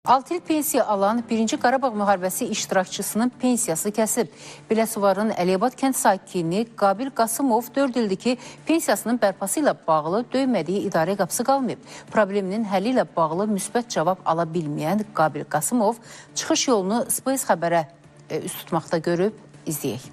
6 il pensiya alan 1-ci Qarabağ müharibəsi iştirakçısının pensiyası kəsilib. Biləsuvarın Əliyabad kənd sakini Qabil Qasımov 4 ildir ki, pensiyasının bərpası ilə bağlı döymədiyi idarə qapısı qalmayıb. Probleminin həlli ilə bağlı müsbət cavab ala bilməyən Qabil Qasımov çıxış yolunu Space xəbərə üz tutmaqda görüb, izləyək.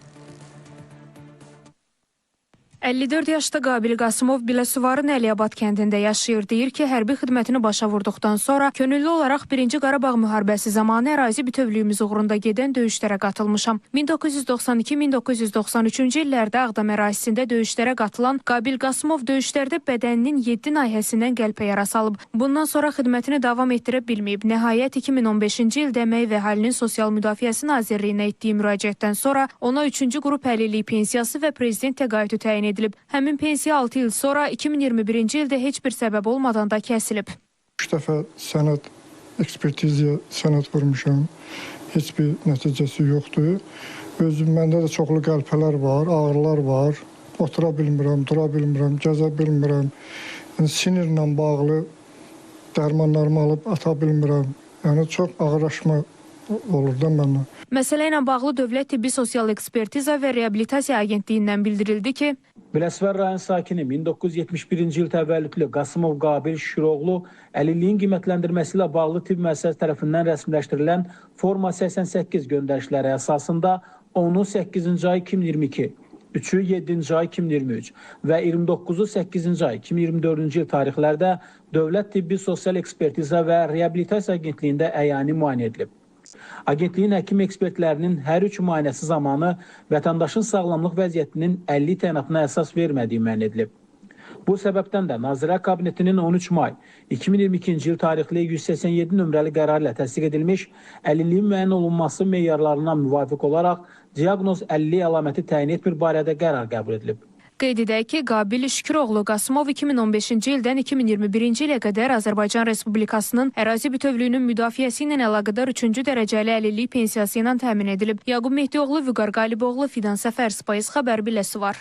54 yaşlı Qabil Qasımov Biləsuvarın Əliyabad kəndində yaşayır. Deyir ki, hərbi xidmətini başa vurduqdan sonra könüllü olaraq 1-ci Qarabağ müharibəsi zamanı ərazi bütövlüyümüz uğrunda gedən döyüşlərə qatılmışam. 1992-1993-cü illərdə Ağdam ərazisində döyüşlərə qatılan Qabil Qasımov döyüşlərdə bədəninin 7 nahiyəsindən qəlpə yarası alıb. Bundan sonra xidmətini davam etdirə bilməyib. Nəhayət 2015-ci ildə Əmək və Əhalinin Sosial Müdafiəsi Nazirliyinə etdiyi müraciətdən sonra ona 3-cü qrup əlillik pensiyası və prezident təqaüdü təyin edilib. Həmin pensiya 6 il sonra 2021-ci ildə heç bir səbəb olmadan da kəsilib. 3 dəfə sənəd ekspertizaya sənəd vurmuşam. Heç bir nəticəsi yoxdur. Özüm məndə də çoxlu qəlpələr var, ağrılar var. Otura bilmirəm, dura bilmirəm, gəzə bilmirəm. Yəni, sinirlə bağlı dərmanlarımı alıb ata bilmirəm. Yəni çox ağırlaşma olur da mənə. Məsələ ilə bağlı Dövlət Tibbi Sosial Ekspertiza və Reabilitasiya Agentliyindən bildirildi ki, Biləsuvar rayon sakini 1971-ci il təvəllüdlü Qasımov Qabil Şüküroğlu əlilliyin qiymətləndirməsi ilə bağlı tibb müəssisəsi tərəfindən rəsmiləşdirilən forma 88 göndərişləri əsasında 10-u 8-ci ay 2022, 3-ü 7-ci ay 2023 və 29-u 8-ci ay 2024-cü il tarixlərdə Dövlət Tibbi Sosial Ekspertiza və Reabilitasiya Agentliyində əyani müayinə edilib. Agentliyin həkim ekspertlərinin hər üç müayinəsi zamanı vətəndaşın sağlamlıq vəziyyətinin 50 təyinatına əsas vermədiyi müəyyən edilib. Bu səbəbdən də Nazirlər Kabinetinin 13 may 2022-ci il tarixli 187 nömrəli qərarı ilə təsdiq edilmiş əlilliyin müəyyən olunması meyarlarına müvafiq olaraq diaqnoz əlillik əlaməti təyin etmir barədə qərar qəbul edilib. Qeyd edək ki, Qabil Şüküroğlu Qasımov 2015-ci ildən 2021-ci ilə qədər Azərbaycan Respublikasının ərazi bütövlüyünün müdafiəsi ilə əlaqədar 3-cü dərəcəli əlillik pensiyası ilə təmin edilib. Yaqub Mehdioğlu, Vüqar Qaliboğlu, Fidan Səfər, Space Xəbər, Biləsuvar.